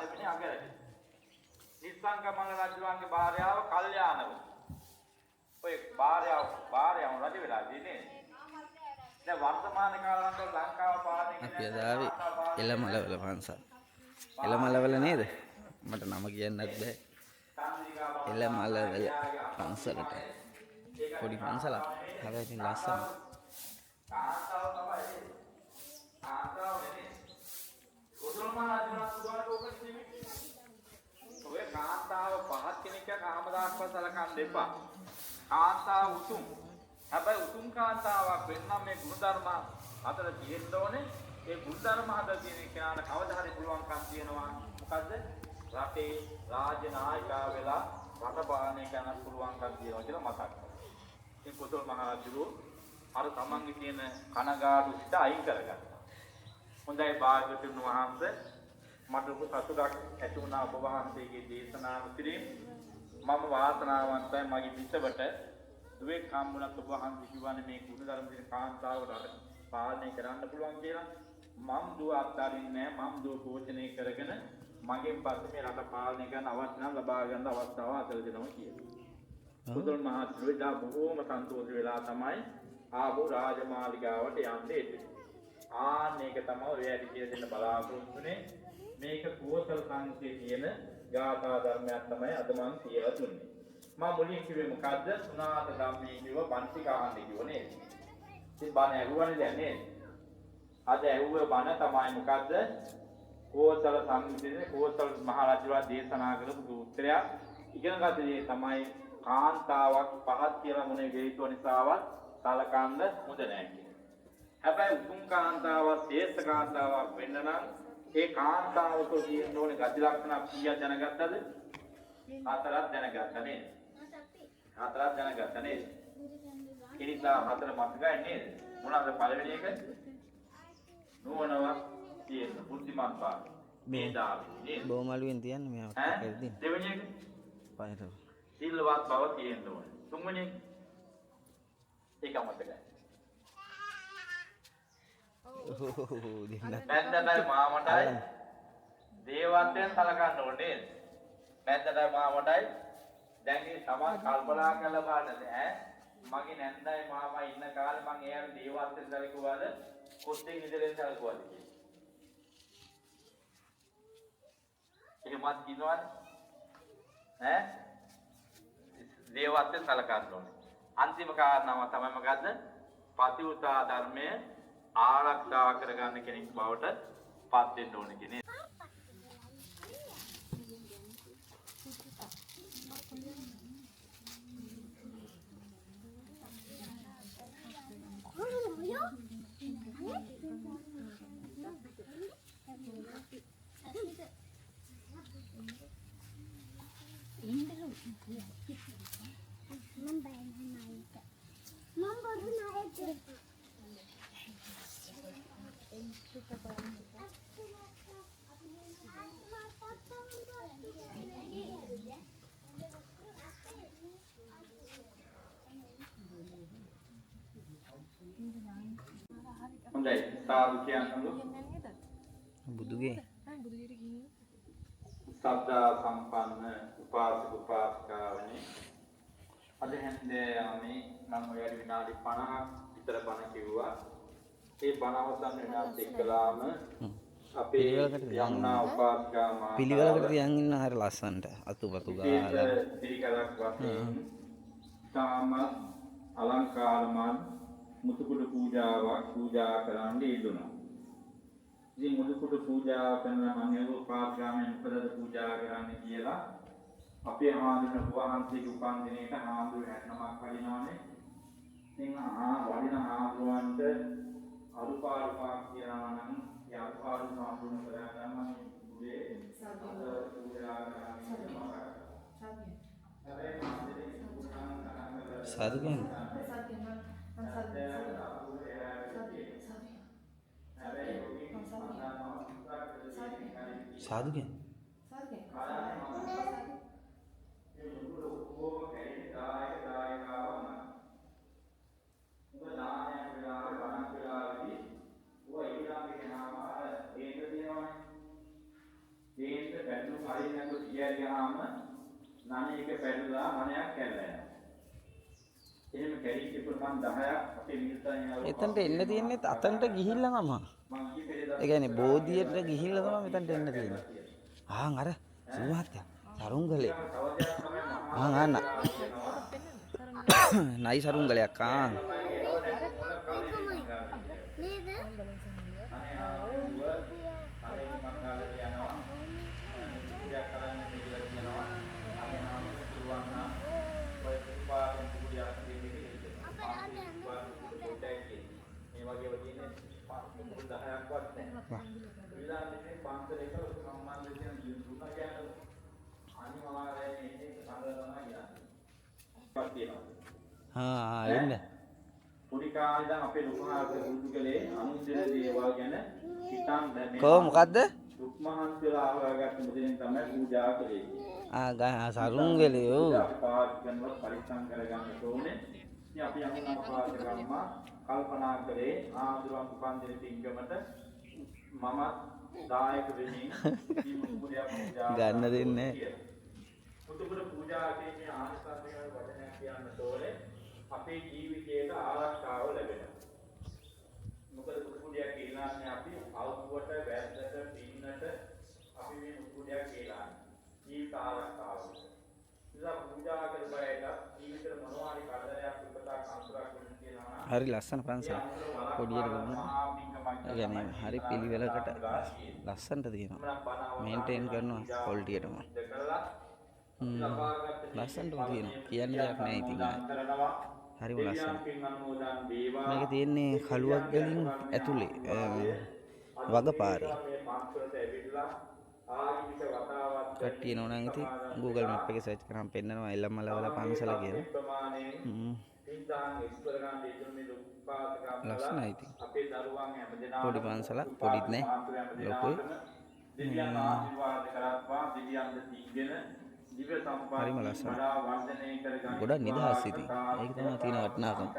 තිබුණේ අගරජ. නිස්සංක මල්ල රජුගේ භාර්යාව කල්යාණව. ඔය භාර්යාව භාර්යාව රජ වෙලා දිනේ. දැන් වර්තමාන කාලවල ලංකාව පාලනය අපි අද ආවේ එළමලවල පන්සල්. එළමලවල නේද? මට නම කියන්නත් බෑ. එළමලවල පන්සලට. පොඩි පන්සලක්. හැබැයි ඉතින් ලස්සනයි. කාන්තාව තමයි. කාන්තාව නෙමෙයි. කොසල් මහ රජුණන් උදාට ඕක නෙමෙයි. ඔය කාන්තාව පහත් කෙනෙක් කාමදාස්ව සලකන්න එපා. කාන්තාව උතුම්. හැබැයි උතුම් කාන්තාවක් වෙන්න මේ ගුණධර්ම හතර තියෙන්න ඕනේ. ඒ ගුණධර්ම හතර තියෙන කෙනාට කවදා හරි පුළුවන්කම් තියෙනවා. මොකද්ද? රටේ රාජ්‍ය නායිකා වෙලා රට පාලනය කරන්න පුළුවන්කම් තියෙනවා කියලා මතක් කරගන්න. ඉතින් කොසල් මහ රජුරෝ අර තමන්ගේ තියෙන කනගාටු සිත අයින් කරගත්තා. හොඳයි භාග්‍යවතුන් වහන්සේ, මට ලොකු සතුටක් ඇති වුණා ඔබ වහන්සේගේ දේශනාව තුළින්. මම වාසනාවන්තයි, මගේ බිසවට දුවෙක් හම්බුණත් ඔබ වහන්සේ කිව්වනේ මේ ගුණ ධර්ම තියෙන කාන්තාවට අර පාලනය කරන්න පුළුවන් කියලා. මම් දුව අත්හරින්නේ නෑ, මම් දුව පෝෂණය කරගෙන මගෙන් පස්සේ මේ රට පාලනය කරන්න අවශ්‍ය නම් ලබා ගන්න අවස්ථාව අතර දෙනවා කියලා. කොසල් මහ රජුලා බොහෝම සන්තෝෂ වෙලා තමයි ආපහු රාජමාලිගාවට යන්න යෙදුනේ. ආන්න ඒක තමයි ඔය ඇයි කියලා දෙන්න බලාපොරොත්තු වෙන්නේ. මේක කෝසල සංඝයේ තියෙන ගාථා ධර්මයක් තමයි අද මං කියලා දුන්නේ. මම මුලින් කිව්වේ මොකද්ද? සුණාත ධම්මේ කිව්ව බණ ටික අහන්න කිව්ව නේද? ඉතින් බණ ඇහුවනේ දැන් නේද? අද ඇහුව බණ තමයි මොකද්ද? කෝසල සංඝයේ කෝසල මහ රජුලා දේශනා කරපු සූත්‍රයක්. ඉගෙන ගත්ත දේ තමයි කාන්තාවක් පහත් කියලා මොන හේතුව නිසාවත් සලකන්න හොඳ නෑ කියලා. හැබැයි උතුම් කාන්තාවක් ශ්‍රේෂ්ඨ කාන්තාවක් වෙන්න නම් ඒ කාන්තාව තුළ තියෙන ඕනේ ගති ලක්ෂණ කීයක් දැනගත්තද? හතරක් දැනගත්තා නේද? හතරක් දැනගත්තා නේද? ඒ නිසා හතර මතකයි නේද? මොනවාද පළවෙනි එක? නුවණවත් තියෙන බුද්ධිමත් භාවය. මේධාවී නේද? බොමලුවෙන් තියන්නේ මෙයා ඈ? පෙරදින්. දෙවෙනි එක පයර. සිල්වත් බව තියෙන්න ඕනේ. තුන්වෙනි එක ඒක අමතකයි. ඔව් දෙන්නත්. නැන්දටයි මාමටයි දේවත්වයෙන් සලකන්න ඕනේ නේද? නැන්දටයි මාමටයි දැන් මේ තමන් කල්පනා කරලා බලන්න ඈ, මගේ නැන්දයි මාමයි ඉන්න කාලේ මං එයාට දේවත්වයෙන් සැලකුවාද කොත්තෙන් ඉඳලා සැලකුවාද කියලා. එහෙමත් කියනවනේ ඈ, දේවත්වයෙන් සලකන්න ඕනේ. අන්තිම කාරණාව තමයි මොකද්ද? පතිවතා ධර්මය ආරක්ෂා කරගන්න කෙනෙක් බවට පත් වෙන්න ඕනේ කියන එක. මම බය නෑ. මම බොරු නෑ. හොඳයි, සාදු කියන්නලු. බුදුගේ සද්ධා සම්පන්න උපාසක උපාසිකාවනි, අද හැන්දෑවේ මම ඔයාලට විනාඩි 50ක් විතර බණ කිව්වා. ඒ බණ අවසන් වෙනත් එක්කලාම අපේ පිළිවෙලකට තියන් යමුනා උපාසිකා මාතාව පිළිවෙලකට තියන් ඉන්න හරි ලස්සනට අතුපතු විශේෂ ගාලා පිළිකරක් වශයෙන් තාමත් අලංකාරමත් මුතුකුඩු පූජාවක් පූජා කරන්න යෙදුණා. ඉතින් මුතුකුඩු පූජාව කරන මම ඇහුවා උපාසිකාමෙන් මොකදද පූජා කරන්නේ කියලා. අපේ හාමුදුරුවෝ වහන්සේගේ උපන් දිනේට හාමුදුරුවෝ 69ක් වඩිනවනේ. ඉතින් වඩින හාමුදුරුවන්ට අරුපාරු පාක් කියනවා නම් ඒ අරුපාරු සම්පූර්ණ කරගන්න මම බුදේ අද පූජා කරන්නේ කියලා මතක් කරා. හැබැයි මන්දිරේ සම්පූර්ණ කරන්න සාදු කියන්නේ. සාදු කියන්නේ. හරිය නැතුව ගියාම නණේක පැටලලා නණයක් කැඩලා යනවා. එහෙම කැඩිච්ච පුර මං 10ක් අපේ මිනිස්සුන් යාළුවෝ එතනට එන්න තියෙන්නේ අතනට ගිහිල්ලා තමයි. ඒ කියන්නේ බෝධියට ගිහිල්ලා තමයි මෙතනට එන්න තියෙන්නේ. ආන් අර සුමාත්‍ය සරුංගලේ. ආන් ආන් නයි සරුංගලයක් ආන්. නේද? මේ වගේ වගේ ඉන්නේ 10ක්වත් නැහැ. විලාසිනේ පන්සලක සම්බන්ධ තියෙන දුක ගැන අනිවාර්යයෙන් එන්නේ සංග්‍රහ තමයි කියන්නේ. තියෙනවා. ආ ආ එන්න. පොඩි කාලේ ඉඳන් අපේ ලොකු ආර්ථික පුරුදු කළේ අනුන් දෙන දේවල් ගැන හිතන් දැනේ. කො මොකද්ද? දුක් මහන්සි වෙලා හොයාගත්ත මුදලින් තමයි පූජා කළේ. ආ ගා සරුංගලේ ඔව්. අපි පාවිච්චි කරනකොට පරිස්සම් කරගන්න ඕනේ. ඉතින් අපි අමුණා පාවිච්චි කරනවා කල්පනා කළේ ආඳුරන් උපන්දින පින්කමට මම දායක වෙමින් මේ මුතුපුඩිය පූජා ගන්න දෙන්නේ නැහැ. මුතුපුඩ පූජා කිරීමේ ආනිසංස ගැන වචනයක් කියන්න ඕනේ. අපේ ජීවිතයට ආරක්ෂාව ලැබෙනවා. මොකද මුතුපුඩියක් කියලාන්නේ අපි අවුවට වැස්සට පින්නට අපි මේ මුතුපුඩියක් කියලාන්නේ ජීවිත ආරක්ෂාව. ඉතින් පූජා කරපු අයට ජීවිතේ මොනවා හරි කරදරයක් විපතක් අනුතරක් වෙන්න තියෙනවා නම් හරි ලස්සන පන්සල. පොඩියට තිබුණා. ඒ කියන්නේ හරි පිළිවෙලකට ලස්සනට තියෙනවා. මේන්ටේන් කරනවා ක්වොලිටියටම. ලස්සනටම තියෙනවා. කියන්න දෙයක් නෑ ඉතින් ආයේ. හරිම ලස්සනයි. මේක තියෙන්නේ කළුවක් ගලින් ඇතුලේ වගපාරේ. කට්ටිය එනවා නම් ඉතින් Google Map එකේ සර්ච් කරාම පෙන්නනවා එල්ලමලවල පන්සල කියලා. ලස්සනයි ඉතින්. පොඩි පන්සලක් පොඩිත් නෑ ලොකුයි. හරිම ලස්සනයි. ගොඩක් නිදහස් ඉතින්. ඒක තමයි තියෙන වටිනාකම.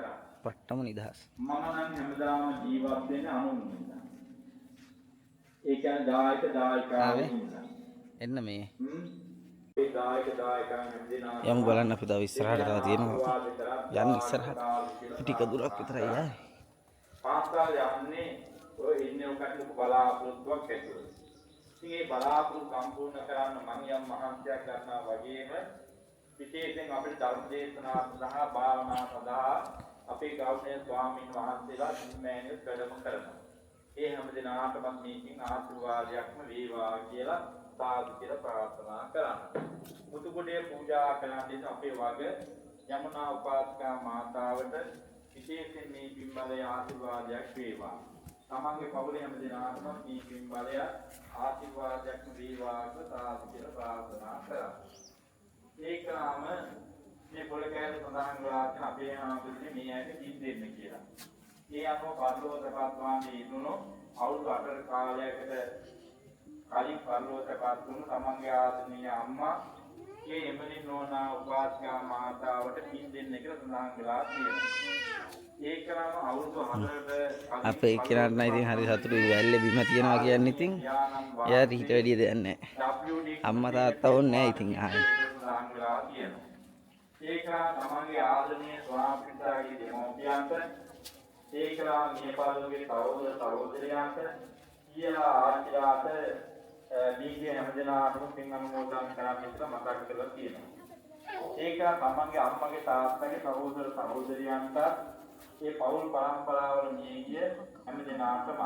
පට්ටම නිදහස්. මම නම් හැමදාම ජීවත් වෙන්නේ අනුන් නිසා. ඒ කියන්නේ දායක දායකාවෝ නිසා. එන්න මේ. ඒ දායක දායකයන් හැම දෙනාම යමු බලන්න අපි තව ඉස්සරහට තව තියෙනවා. යන්න ඉස්සරහට. ටික දුරක් විතරයි ආයේ. පාසල් යන්නේ ඔය ඉන්නේ ඔකට ලොකු බලාපොරොත්තුවක් ඇතුව. ඉතින් ඒ බලාපොරොත්තු සම්පූර්ණ කරන්න මං යම් මහන්සියක් ගන්නවා වගේම විශේෂයෙන් අපිට ධර්ම දේශනා සඳහා භාවනා සඳහා අපේ ගෞරවනීය ස්වාමීන් වහන්සේලා මෑණියෝ වැඩම කරනවා. ඒ හැම දිනාටම මේකෙන් ආශිර්වාදයක්ම වේවා කියලා සාදු කියලා ප්‍රාර්ථනා කරන්න. මුතුගොඩේ පූජා කරන්න අපේ වග යමුනා උපාසිකා මාතාවට විශේෂයෙන් මේ පින් බලය ආශිර්වාදයක් වේවා. තමන්ගේ පවුලේ හැම දෙනාටම මේ පින් බලය ආශිර්වාදයක්ම වේවා කියලා සාදු කියලා ප්‍රාර්ථනා කරා. ඒකම මේ පොළ කෑල්ල සඳහන් වෙලා තියෙන අපේ ආමතුරුනේ මේ ඇයට පින් දෙන්න කියලා. ඒ අනුව පරලෝකපත් වන්නේ යෙදුණු අවුරුදු 8 කාලයකට කලින් පරලෝකපත් වුණු තමන්ගේ ආදරණීය අම්මා ඒ එමලින් නෝනා උපාසිකා මාතාවට පින් දෙන්න කියලා සඳහන් වෙලා තියෙනවා. ඒකම අවුරුදු 4කට අපේ එක්කෙනාට නම් ඉතින් හරි සතුටුයි. වැල්ලේ බිම තියනවා කියන්නේ ඉතින් එයාට ඊට වැඩිය දෙයක් නැහැ. අම්මා තාත්තා ඕනේ නැහැ ඉතින් ආයේ. සඳහන් වෙලා තියෙනවා. ඒකලා තමන්ගේ ආදරණීය ස්වාමි පිතාගේ දෙමව්පියන්ට, ඒකලා මිය පරලෝකයේ සහෝදර සහෝදරියන්ට, කියලා ආච්චිලාට මීගේ හැම දෙනාටම පින් අනුමෝදන් කරන්න කියලා මතක් කරලා තියෙනවා. ඒකලා තමන්ගේ අම්මගේ තාත්තගේ සහෝදර සහෝදරියන්ට, ඒ පවුල් පරම්පරාවල මිය ගිය හැම දෙනාටම,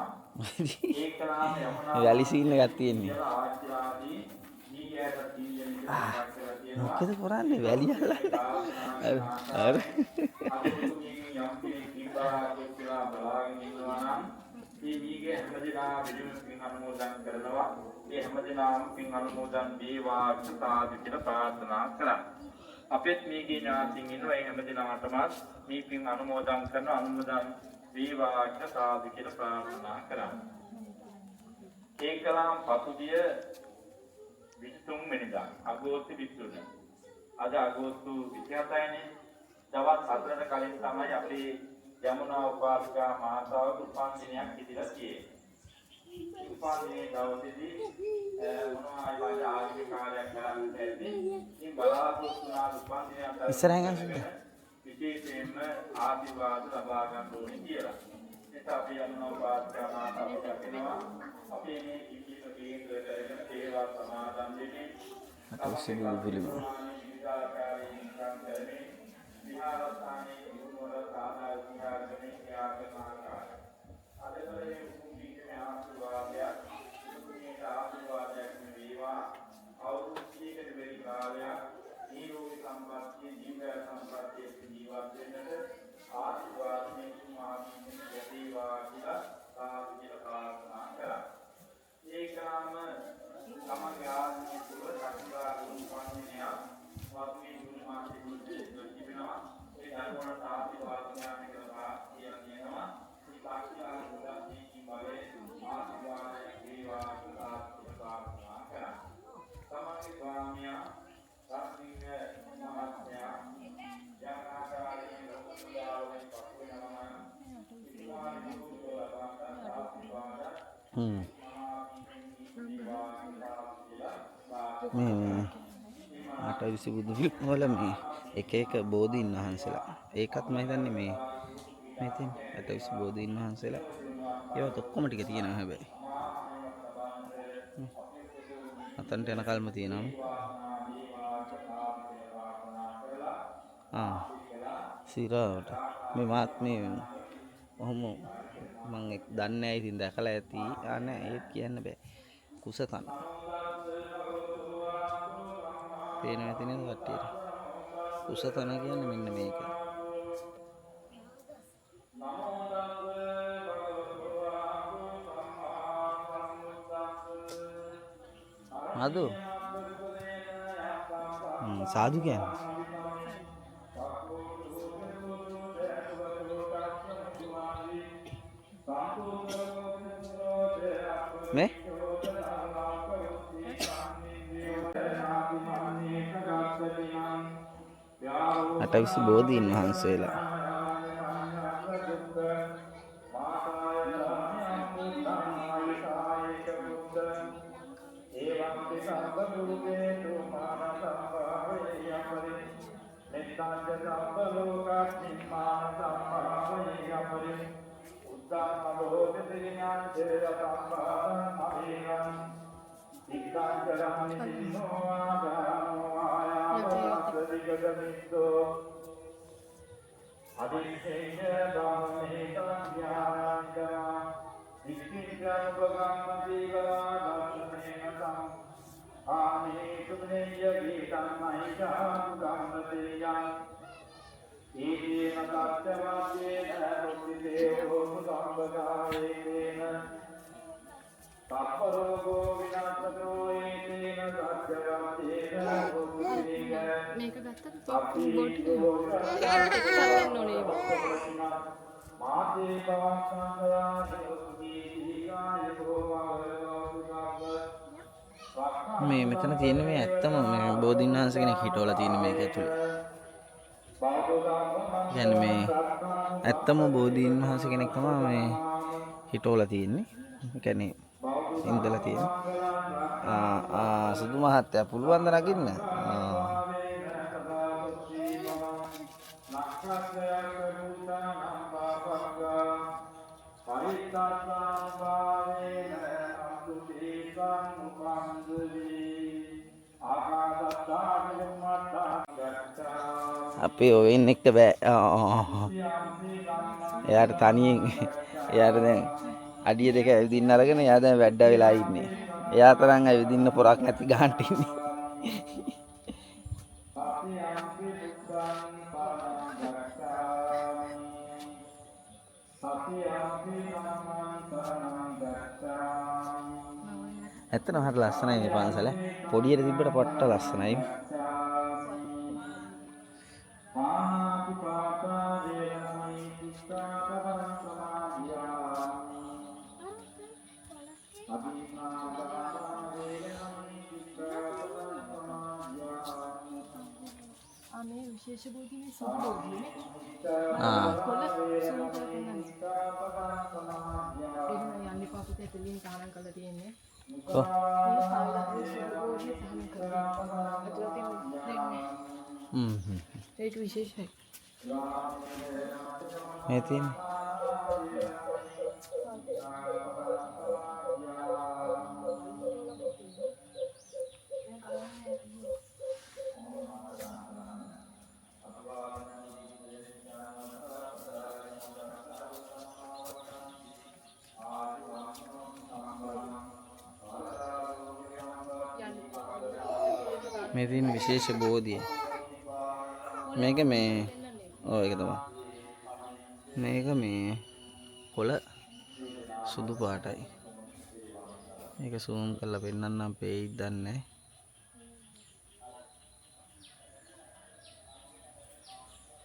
ඒකලාම යමුනා වැලි සීන් එකක් තියෙන්නේ. කියලා ආච්චිලාදී මීගේ අයට පින් දෙන්න කියලා මතක් කරලා තියෙනවා. මොකද කරන්නේ වැලි අල්ලන්නේ? අර අර අපෙත් මේකේ ඥාතින් ඉන්නවා. ඒ හැම දෙනාටම මේ පින් අනුමෝදන් කරන අනුමෝදන් වේවා කියලා සාදු කියලා ප්‍රාර්ථනා කරා. ඒකලාම් පසුගිය 23 වෙනිදා අගෝස්තු 23. අද අගෝස්තු 27 නේ. දවස් 4කට කලින් තමයි අපේ යමුනා උපාසිකා මාතාවගේ උපන් දිනයක් ඉදිරියට තියෙන්නේ. උපන් දිනේ දවසේදී ඉස්සරහින් යන්න සුද්දා. විශේෂයෙන්ම ආශිර්වාද ලබා ගන්න ඕනේ කියලා. නිසා අපි අනුනෝපාස්කා මාතා දකිනවා. අපි මේ කිසිම කේන්ද්‍ර කරගෙන සේවා සමාදන් වෙමින් අටවිසි බුදු පිළිම. විහාරස්ථානයේ දියුණුවල සාධා විහාරකමේ ක්‍රියා කරන ආකාරය. අදකලේ උතුම් පින්කමේ ආශිර්වාදයක්, උතුම්ගේ ආශිර්වාදයක් වේවා. අවුරුදු 100කට වැඩි කාලයක් නිරෝගී සම්පන්නිය ජීවන සම්පන්නිය ජීවත් වෙන්නට ආශිර්වාද මේ උතුම් ආදීනෙන් ලැබේවා කියලා සාදු කියලා ප්‍රාර්ථනා කරා. ඒකම තමන්ගේ ආත්මය තුළ සත්‍යාග උපන්දිනයක් වත්මේ ජූන් මාසයේ තිබෙනවා. ඒ දරුවන්ට ආශිර්වාද ඥාන කියලා කියලා කියනවා. මේ සාක්ෂාත් බුද්ධත්වයේ බලයේ ආශිර්වාදයක් වේවා කියලා ප්‍රාර්ථනා කරා. තමන්ගේ ස්වාමියා රත්නීය මහත්මයා යම් ආකාරයෙන් ලෝකෝදාවෙන් පසු වෙනවා නම් ඉස්ලාම විරුද්ධව ලබන ආශිර්වාද මේ අටවිසි බුදු පිළිම වල මේ එක එක බෝධීන් වහන්සේලා. ඒකත් මම හිතන්නේ මේ මේ තියෙන අටවිසි බෝධීන් වහන්සේලා. ඒවත් ඔක්කොම ටික තියෙනවා හැබැයි. අතන්ට යන කල්ම තියෙනවා. ආ සිරාවට මේ මාත් මේ ඔහොම මං එක් දන්නේ නැහැ, ඉතින් දැකලා ඇති. ආ නෑ, ඒත් කියන්න බෑ. කුසතන පේනවා ඇති නේද කට්ටියට? කුසතන කියන්නේ මෙන්න මේක. මధు සාදු කියන්නේ. මේ අටවිසි බෝධීන් වහන්සේලා. මේක ගත්තට බෝට් එක ගන්න ඕනේ ඒවා. මේ මෙතන තියෙන මේ ඇත්තම මේ බෝධීන් වහන්සේ කෙනෙක් හිටවලා තියෙන මේක ඇතුලේ. කියන්නේ මේ ඇත්තම බෝධීන් වහන්සේ කෙනෙක් තමයි මේ හිටවලා තියෙන්නේ. ඒ කියන්නේ ඉඳලා තියෙන්නේ. ආ ආ සුදු මහත්තයා පුළුවන් ද නගින්න? ආ අපි ඔවෙන් එක්ක බෑ. එයාට තනියෙන්, එයාට දැන් අඩිය දෙක ඇවිදින්න අරගෙන එයා දැන් වැඩ වෙලා ඉන්නේ. එයා තරම් ඇවිදින්න පොරක් නැති ගානට ඉන්නේ. ඇත්තටම හරි ලස්සනයි මේ පන්සල. පොඩියට තිබ්බට පට්ට ලස්සනයි. ආ මේ විශේෂ බෝධිය මේ සුදු බෝධිය නේ. ආ කොළ සුදු කරලා පෙන්නන්නේ. එහෙම යන්න එපා පුතේ, එතනින් තහනම් කරලා තියෙන්නේ. කො හ්ම් හ්ම් ඒක විශේෂයි. මේ තියෙන්නේ. මේ තියෙන විශේෂ බෝධිය. මේක මේ ඔව් ඒක තමයි. මේක මේ කොළ සුදු පාටයි. මේක සූම් කරලා පෙන්නන්නම් පේයිද දන්නේ නැහැ.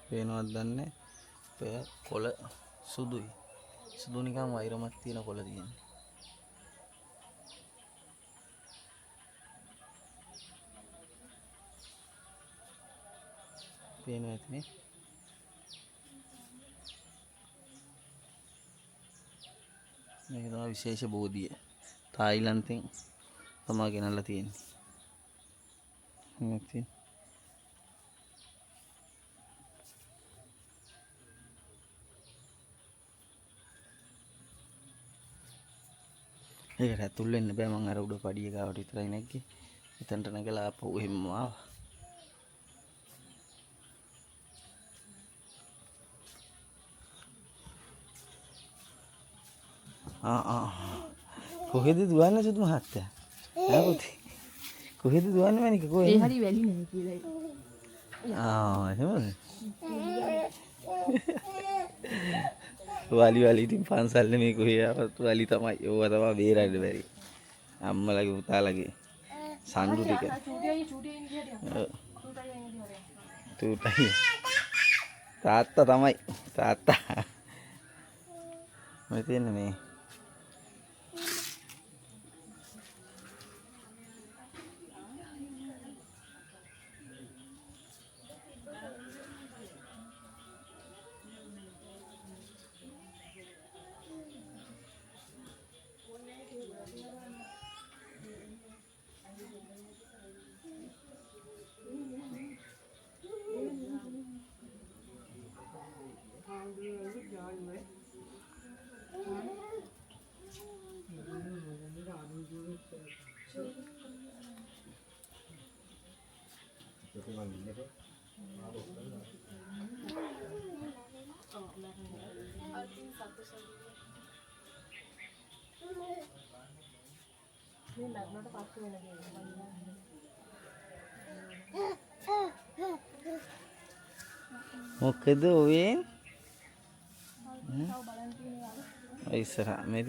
පේනවද දන්නේ නැහැ. කොළ සුදුයි. සුදු නිකන් වෛරමක් තියෙන කොළ තියෙන්නේ. පේනවා ඇතිනේ. මේක තමයි විශේෂ බෝධිය. තායිලන්තෙන් තමා ගෙනල්ලා තියෙන්නේ. මේක තියෙන්නේ. ඒකට ඇතුල් වෙන්න බෑ. මං අර උඩ පඩිය ගාවට විතරයි නැග්ගේ. එතනට නැගලා ආපහු එහෙම්ම ආවා. ආ ආ කොහෙද දුවන්නේ සුදු මහත්තයා? ඈ පුතේ කොහෙද දුවන්නේ මැනික කොහෙද? ඒ හරි වැලි නෑ කියලා. ආ එහෙමද? වලි වලි ඉතින් පන්සල් නෙමෙයි කොහේ ආවත් වලි තමයි. ඕවා තමයි බේරන්න බැරි. අම්මලගේ පුතාලගේ සම්ඩු ටික. චූටයි තාත්තා තමයි තාත්තා. මේ තියෙන්නේ මේ මොකද ඔය ඉස්සරහා මේ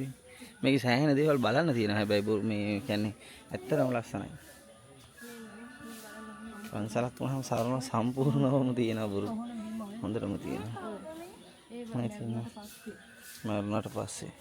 මේකේ සෑහෙන දේවල් බලන්න තියෙනවා. හැබැයි මේ කියන්නේ ඇත්තටම ලස්සනයි. පන්සලක් වුණාම සරණ සම්පූර්ණවම තියෙනවා බොරු. හොඳටම තියෙනවා. මරණට පස්සේ.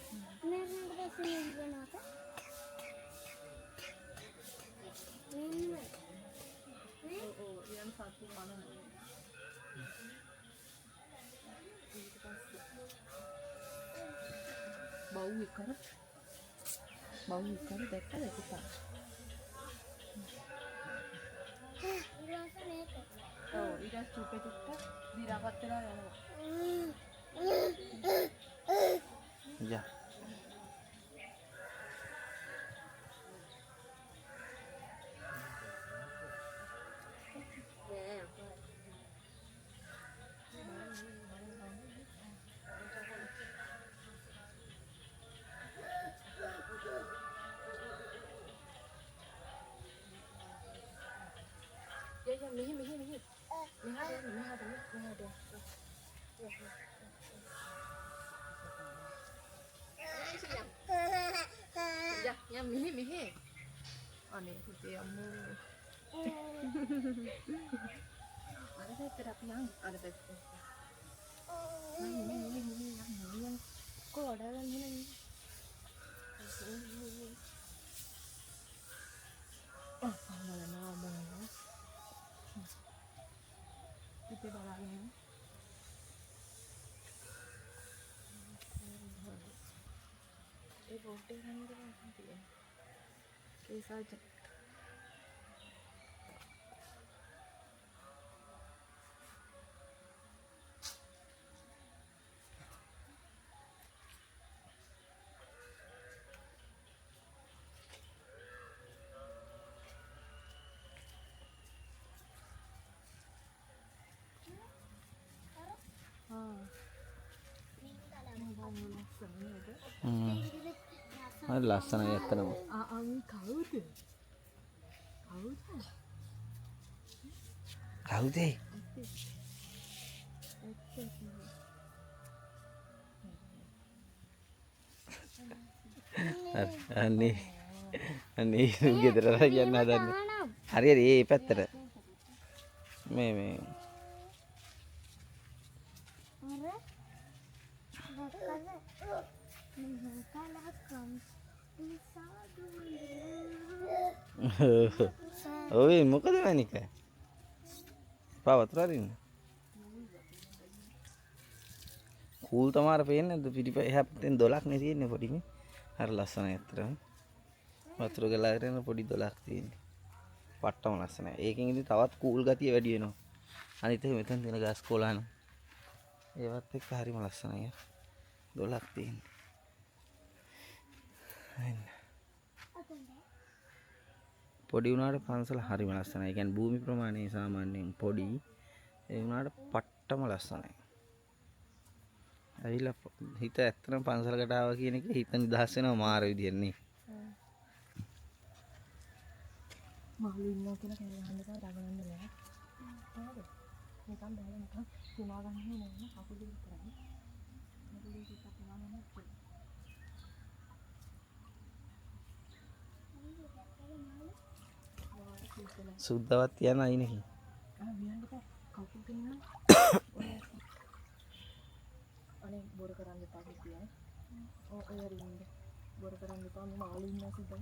බව් කර දැක්කද පුතා? ඔව් ඊට පස්සේ චුට්ට චුට්ට දිරාපත් වෙලා යනවා. යා මෙහෙ මෙහෙ මෙහෙ මෙහාට යන්න මෙහාට මෙහාට යන්න. යා යා මෙහෙ මෙහෙ. අනේ පුතේ අම්මෝ. අර පැත්තට අපි යන් අර පැත්තට. මෙහෙ මෙහෙ මෙහෙ යන් යන් කො වඩා ගන්න නේ. ආ බලනවා බලනවා. ඉතින් බලන්න. ඒ බෝට් එක ගන්න තියෙන්නේ. ඒ සාජ. හ්ම්. හරි ලස්සනයි ඇත්තටම. ආ ආ, මේ කවුද? කවුද? කවුද? අනේ අනේ, ගෙදර අරන් යන්න හදන්නේ. හරි හරි, ඒ පැත්තට. මේ මේ ඔව්, මොකද මැනික? පා වතුර අරින්න. කූල් තමාර පේන්නේ නැද්ද? පිටිප එහා පැත්තෙන් දොලක් නේ තියෙන්නේ පොඩි නේ. හරි ලස්සනයි ඇත්තටම. වතුර ගලාගෙන යන පොඩි දොලක් තියෙන්නේ. පට්ටම ලස්සනයි. ඒකෙන් ඉතින් තවත් කූල් ගතිය වැඩි වෙනවා. අනිත් එක මෙතන තියෙන ගස් කොළන් ඒවත් එක්ක හරිම ලස්සනයි ඈ. දොලක් තියෙන්නේ. අන්න. පොඩි වුණාට පන්සල හරිම ලස්සනයි. ඒ කියන්නේ භූමි ප්‍රමාණය සාමාන්‍යයෙන් පොඩි. ඒ වුණාට පට්ටම ලස්සනයි. ඇවිල්ලා හිත ඇත්තටම පන්සලකට ආවා කියන එක හිත නිදහස් වෙනවා මාර විදියට නේ. මාළු ඉන්නවා කියලා කෑ ගහන්න එපා, දඟලන්න බෑ. හරිද? නිකන් බහලා නිකන් කුණා ගන්න නෑ, කකුල් දෙක විතරයි. කකුල් දෙක ටිකක් කුණා ගන්න ඔච්චරයි. සුද්දවත් තියන අයිනකින්. ආ වියන්න එපා. කකුල් පේනවා. ඔය අනේ බොර කරන්න එපා කිව්වා. ඔව්, ඔය හරි ඉන්න. බොර කරන්න එපා, මේ මාළු ඉන්නවා සිද්ධ.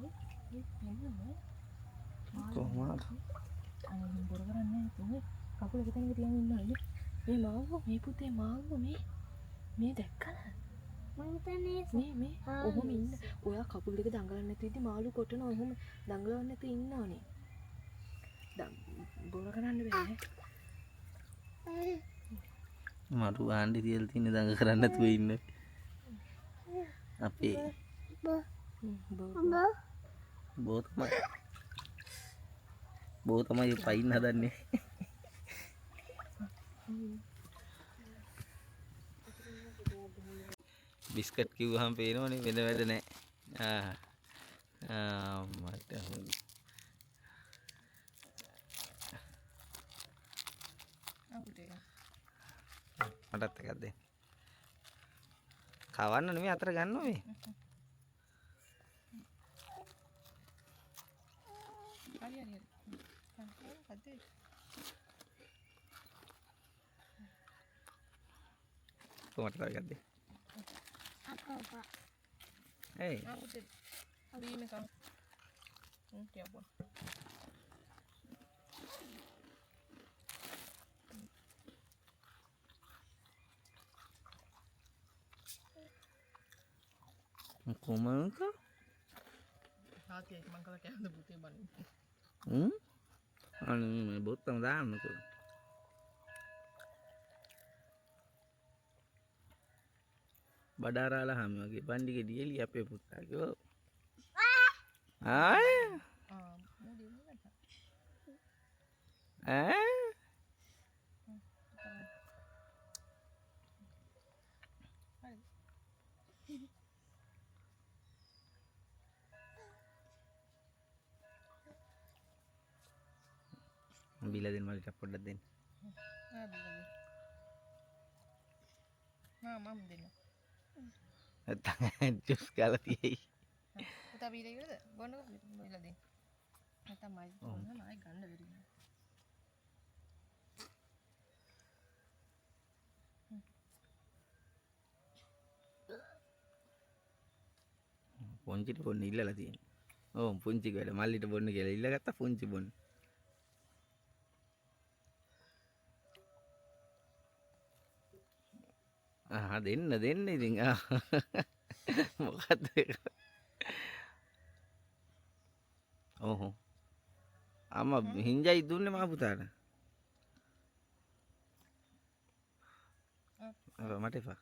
මේ පෙන්නන්න. කොහොමද? අනේ එහෙම බොර කරන්නේ නැහැ ඉතින්. කකුල එක තැනක තියන් ඉන්න ඕනේ. මේ මාළුවෝ, මේ පුතේ මාළුවෝ, මේ මේ දැක්කද? මං හිතන්නේ මේ මේ ඔහොම ඉන්න. ඔයා කකුල් දෙක දඟලන්නේ නැතුව ඉද්දි මාළු කොටනවා. ඔහොම දඟලවන්නේ නැතුව ඉන්න ඕනේ. බොර කරන්න බෑ. මරු ආණ්ඩි තියලා තියෙන දඟ කරන්න නැතුව ඉන්න. අපේ බොර. බෝ තමයි. බෝ තමයි පයින් හදන්නේ. බිස්කට් කිව්වහම පේනවනේ වෙන වැඩ නෑ. ආ ආ, මට හොඳ. මටත් එකක් දෙන්න. කවන්න නෙමෙයි, අතර ගන්න ඕනේ. හරි හරි හරි. මොකද්ද? කොහොමද තව එකක් දෙන්න. අප්පා. ඒයි. ආ පුතේ. බීම එක. ටිකක් බොන්න. කොමක? තාත්තේ මං කලා කෑමද පුතේ බන්නේ. හ්ම්? අනේ මේ බොත්තම දාන්නකෝ. බඩාරාලා හැම වගේ බණ්ඩි ගෙඩි එලි අපේ පුතා කිව්වා. ආය ආ මොඩි නේද? ඈ හරි. බීලා දෙන්න, මට ටිකක් පොඩ්ඩක් දෙන්න. ආ බීලා දෙන්න. නෑ, මම දෙන්න. නැත්තම් ජූස් ගාලා තියෙයි. පුතා බීලා ඉවරද? බොන්නකෝ, බීලා දෙන්න. නැත්තම් මයි බොන්න මයි ගන්න බැරි වෙනවා. පුංචිට බොන්න ඉල්ලලා තියෙන්නේ. ඔව්, පුංචි වැඩ මල්ලිට බොන්න කියලා ඉල්ලගත්තා පුංචි බොන්න. ආ දෙන්න දෙන්න ඉතින්. ආ මොකද්ද ඒක? ඔව්. අම්මා හිංජයි දුන්නේ මා පුතාට. මට එපා.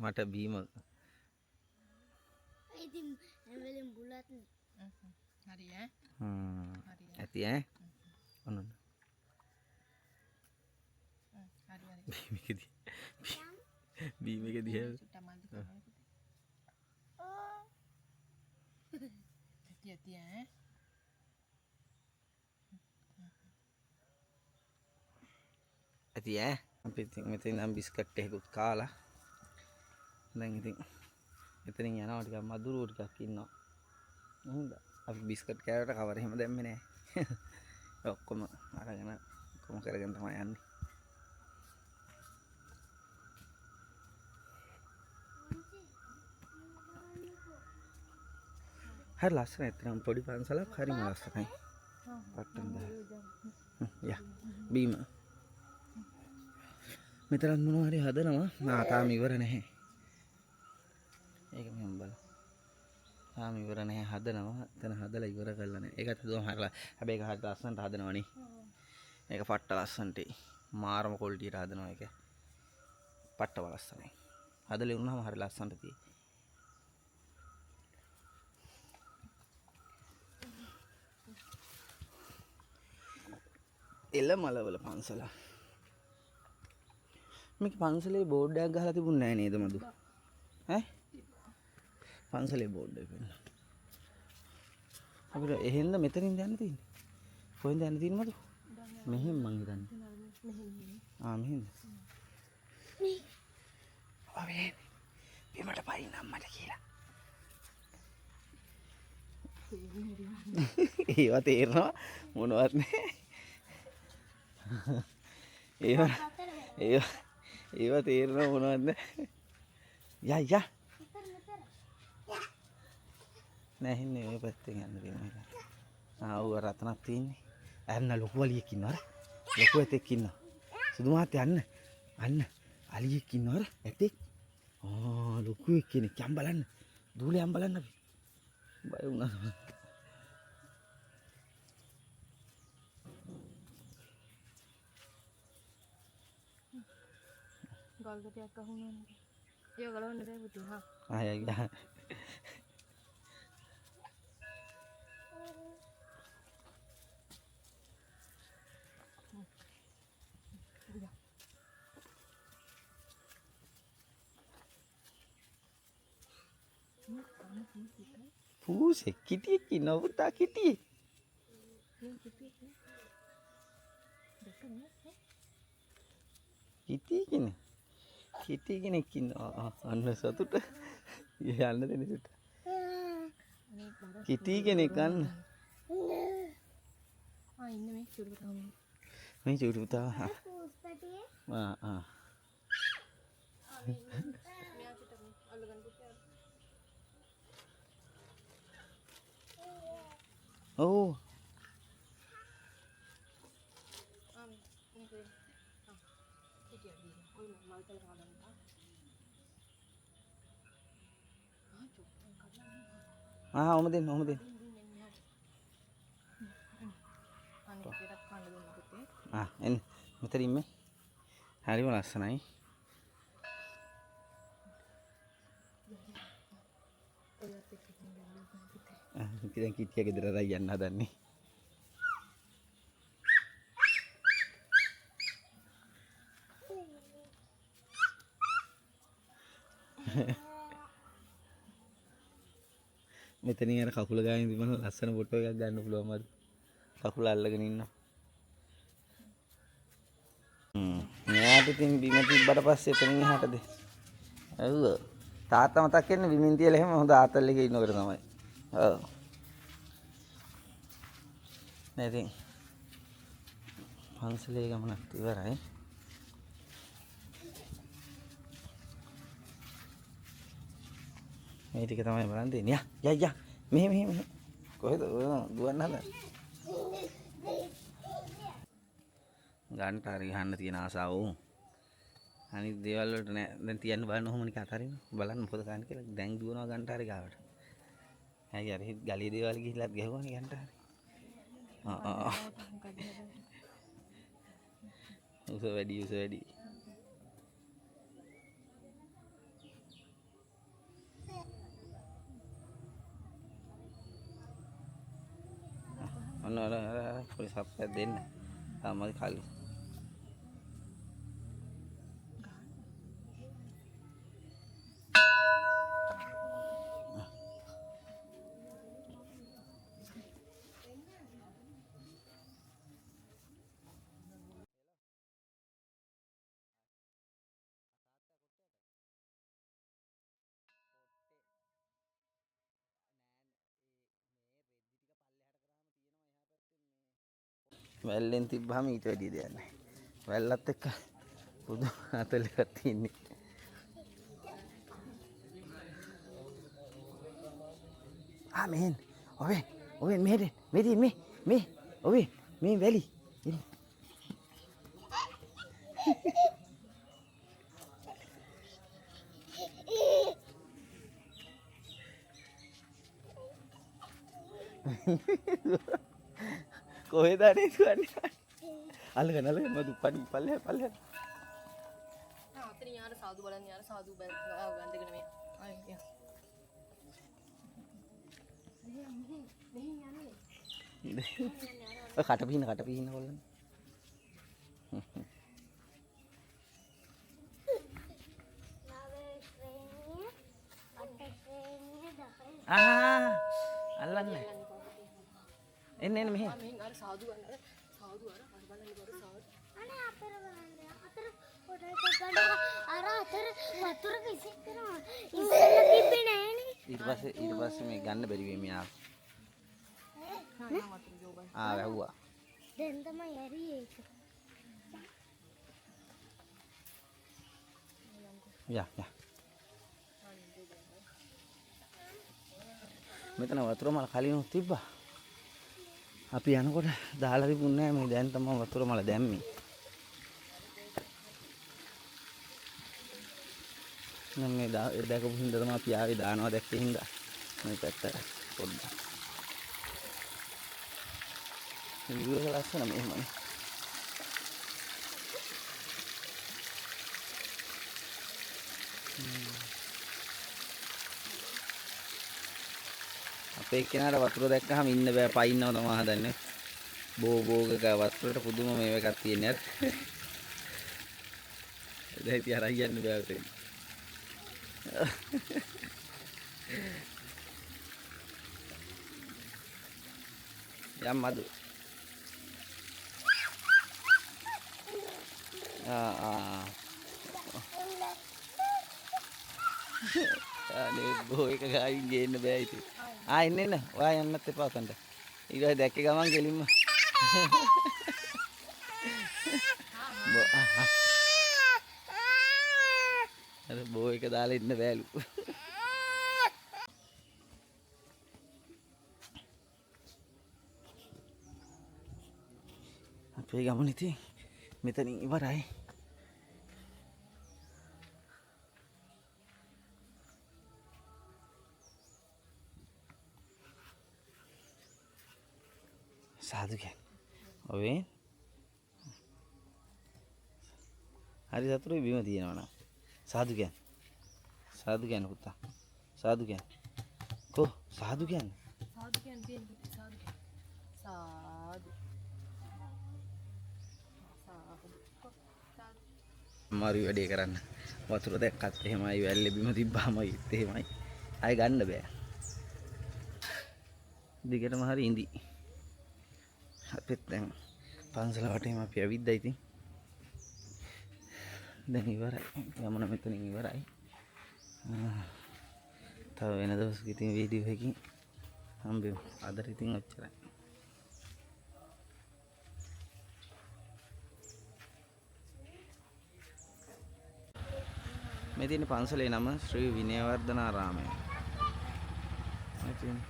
මට බීම. ඉතින් හැම වෙලෙම බුලත් නේ. හරි ඈ. හ්ම්. ඇති ඈ. ඔන්න. හරි හරි. බීම එක දිහා. චුට්ටක් මල් දෙක ගන්න පුතේ. ඇති ඇති ඈ. ඇති ඈ. අපි ඉතින් මෙතන නම් බිස්කට් එකකුත් කාලා දැන් ඉතින් එතනින් යනවා ටිකක් මදුරුවෝ ටිකක් ඉන්නවා. නේද? අපි බිස්කට් කෑවට කවර එහෙම දැම්මේ නෑ. ඔක්කොම අරගෙන ඔක්කොම කරගෙන තමයි යන්නේ. හරි ලස්සනයි. ඇත්තටම පොඩි පන්සලක් හරිම ලස්සනයි. පට්ටම් දහ. යා බීම. මෙතනත් මොනවා හරි හදනවා. නා තාම ඉවර නැහැ. ඒක මෙහෙම බලන්න. තාම ඉවර නැහැ හදනවා. එතන හදලා ඉවර කරලා නැහැ. ඒකත් හදුවම හරි. හැබැයි ඒක හරි ලස්සනට හදනවා නේ. ඒක පට්ට ලස්සනට. මාරම ක්වොලිටියට හදනවා ඒක. පට්ටම ලස්සනයි. හදලා ඉවරනහම හරි ලස්සනට තියෙයි. එළමලවල පන්සල. මේක පන්සලේ බෝඩ් එකක් ගහලා තිබුණේ නෑ නේද මధు? ඈ? පන්සලේ බෝඩ් එක පෙන්න. අපිට එහෙන්ද මෙතනින්ද යන්න තියෙන්නේ? කොහෙන්ද යන්න තියෙන්නේ මధు? මෙහෙන් මං හිතන්නේ. ආ මෙහෙන්ද? ආ බිමට පයින් අම්මට කියලා. ඒවා තේරෙනවා මොනවත් නෑ. ඒවා ඒවා ඒවා තේරෙනවා මොනවත් නෑ. යා යා නෑ හින්නේ ඔය පැත්තෙන් යන්න තියෙනවා. ආ ඔව් අර අතනක් තියෙන්නේ. අන්න ලොකු අලියෙක් ඉන්නවා අර. ලොකු ඇතෙක් ඉන්නවා. සුදු මහත්තයා අන්න. අන්න අලියෙක් ඉන්නවා අර ඇතෙක්. ආ ලොකු එක්කෙනෙක් යන් බලන්න. දූලේ යන් බලන්න අපි. බය වුණා. ගල් ගැටයක් අහුණා. ඒක ගලවන්න බෑ පුතේ. හා. ආ යා. පූසෙක් කිටියෙක් ඉන්නවා පුතා කිටියෙක්. කිටි කෙනෙක්. කිටි කෙනෙක් ඉන්නවා. අන්න සතුට. යන්න දෙන්න සුට. කිටි කෙනෙක් අන්න. ආ ඉන්න මේ චුටි පුතා මේ. මේ චුටි පුතා. ආ ආ. මෙයා චුට්ටක් අල්ලගන්න පුතේ. ඔව්. ආ මේ මේක. ආ කිටියක් දීලා. ඔය මල් තල කාලා ගන්න. ආ චුට්ටක් කඩලා. ආ ඔහොම දෙන්න ඔහොම දෙන්න. අනිත් එකටත් කන්න දුන්න පුතේ. ආ එන්න මෙතන ඉන්නේ. හරිම ලස්සනයි. ඔයත් එක්ක ඉන්න පුතේ. දැන් කිට්ටිය ගෙදර අරන් යන්න හදන්නේ. මෙතනින් අර කකුල ගානින් තිබුණ ලස්සන ෆොටෝ එකක් ගන්න පුළුවන් මද? කකුල අල්ලගෙන ඉන්නවා. මෙයාට ඉතින් බිම තිබ්බට පස්සේ එතනින් එහාටද? ඔව්. තාත්තා මතක් වෙන්නේ බිමින් තියලා එහෙම හොඳ ආතල් එකේ ඉන්නකොට තමයි. ඔව්. නෑ ඉතින් පන්සලේ ගමනක් ඉවරයි. මේ ටික තමයි බලන් දෙන්නේ. යා යා යා මෙහෙ මෙහෙ මෙහෙ. කොහෙද දුවන්න හදන්නේ? ගන්නට හරි ගහන්න තියෙන ආසාව ඕ. අනිත් දේවල් වලට නෑ. දැන් තියන්න බලන්න ඔහොම නිකන් අතරින් බලන්න මොකද කරන්නේ කියලා. දැන් දුවනවා ගන්නට හරි ගාවට. ඇයි අර හිට ගලිය දේවල් ගිහිල්ලත් ගැහුවානේ ගන්නට හරි. ආ ආ. උස වැඩි උස වැඩි. ඔන්න අර අර පොඩි සප්පයක් දෙන්න. තාමත් කලු. වැල්ලෙන් තිබ්බහම ඊට වැඩිය දෙයක් නැහැ. වැල්ලත් එක්ක පුදුම අතල් එකක් තියෙන්නේ. ආ මෙහෙන් ඔවෙන් ඔවෙන් මෙහෙට මේ තියෙන්නේ මේ මේ ඔවෙන් මේ වැලි. එන්න. කොහෙද අනේ දුවන්නේ? අල්ලගන්න අල්ලගන්න මధు පඩි පල්ලෙහා පල්ලෙහා. ආ අතන යාර සාදු බලන්න යාර සාදු බැඳගෙන මේ. ආ යා. මෙහෙන් යන්නේ. ඔය කට පිහින කට පිහින කොල්ලන්. නව ශ්‍රේණිය අට ශ්‍රේණිය 10. ආ අල්ලන්න. එන්න එන්න මෙහෙ. ආ මෙහෙන් අර සාදු ගන්න අර සාදු අර අර බලන්න අර සාදු. අනේ අතර බලන්න අතර පොඩ එකක් ගන්න අර අතර වතුර විසික් කරනවා. ඉස්සෙල්ලා තිබ්බේ නෑනේ. ඊට පස්සේ මේ ගන්න බැරි වෙයි මෙයා. ආ වැහුවා. දැන් තමයි ඇරියේ ඒක. යා යා. මෙතන වතුර මල කලිනුත් තිබ්බා. අපි යනකොට දාලා තිබුණේ නෑ මේ දැන් තමයි වතුර මල දැම්මේ. නම් මේ දැකපු හින්දා තමයි අපි ආවේ දානවා දැක්ක හින්දා මේ පැත්තට පොඩ්ඩක්. මේ විවර ලස්සන මෙහෙමනේ. අපේ කෙනාට වතුර දැක්කහම ඉන්න බෑ පයින්නව තමයි හදන්නේ. බෝ බෝ එක වතුරට පුදුම මේව එකක් තියෙන්නේ අර. දැන් ඉතින් අරන් යන්න බෑ උතෙන්. යම් මధు. ආ ආ. අනේ බෝ එක ගාවින් ගේන්න බෑ ඉතින්. ආ එන්න එන්න ඔයා යන්නත් එපා උතන්ට. ඊට පස්සේ දැක්ක ගමන් ගෙලින්ම බෝ අර බෝ එක දාලා ඉන්න බෑලු. අපේ ගමන ඉතින් මෙතනින් ඉවරයි. සාදු කියන්නේ. ඔවේ හරි සතුරුයි බිම තියෙනවා නම්. සාදු කියන්නේ. සාදු කියන්නේ පුතා. සාදු කියන්නේ. කො සාදු කියන්නේ. සාදු කියන්නේ තියෙන සාදු. සාදු. සාදු. සාදු. අමාරුයි වැඩේ කරන්න. වතුර දැක්කත් එහෙමයි වැල්ලේ බිම තිබ්බාමයි එහෙමයි. ආයෙ ගන්න බෑ. දිගටම හරි ඉඳි. අපිත් දැන් පන්සල වටේම අපි ඇවිද්දා ඉතින්. දැන් ඉවරයි. ගමන මෙතනින් ඉවරයි. තව වෙන දවසක ඉතින් වීඩියෝ එකකින් හම්බෙමු. අදට ඉතින් ඔච්චරයි. මේ තියෙන පන්සලේ නම ශ්‍රී විනයවර්ධනාරාමය. මේ තියෙන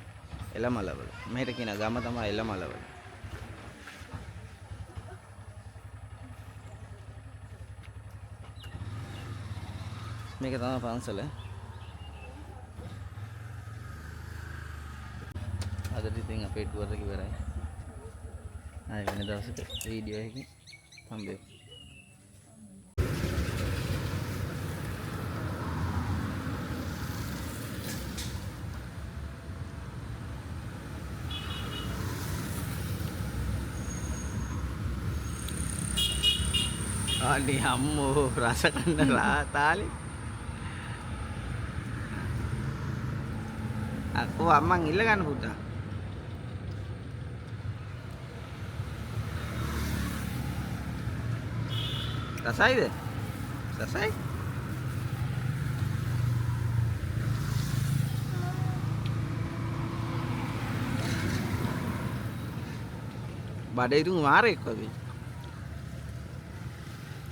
එළමලවල. මෙහෙට කියන ගම තමයි එළමලවල. මේක තමයි පන්සල. අදට ඉතින් අපේ ටුවර් එක ඉවරයි. ආයෙ වෙන දවසක වීඩියෝ එකකින් හම්බෙමු. අනේ අම්මෝ, රස කන්න තාලේ. අක්කෝ අම්මන් ඉල්ල ගන්න පුතා. රසයිද? රසයි? බඩේ ඉතුන් මාරෙක් වගේ.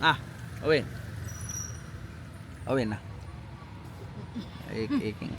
ආ ඔවෙන්. ඔවෙන් නා. ඒක ඒකෙන්.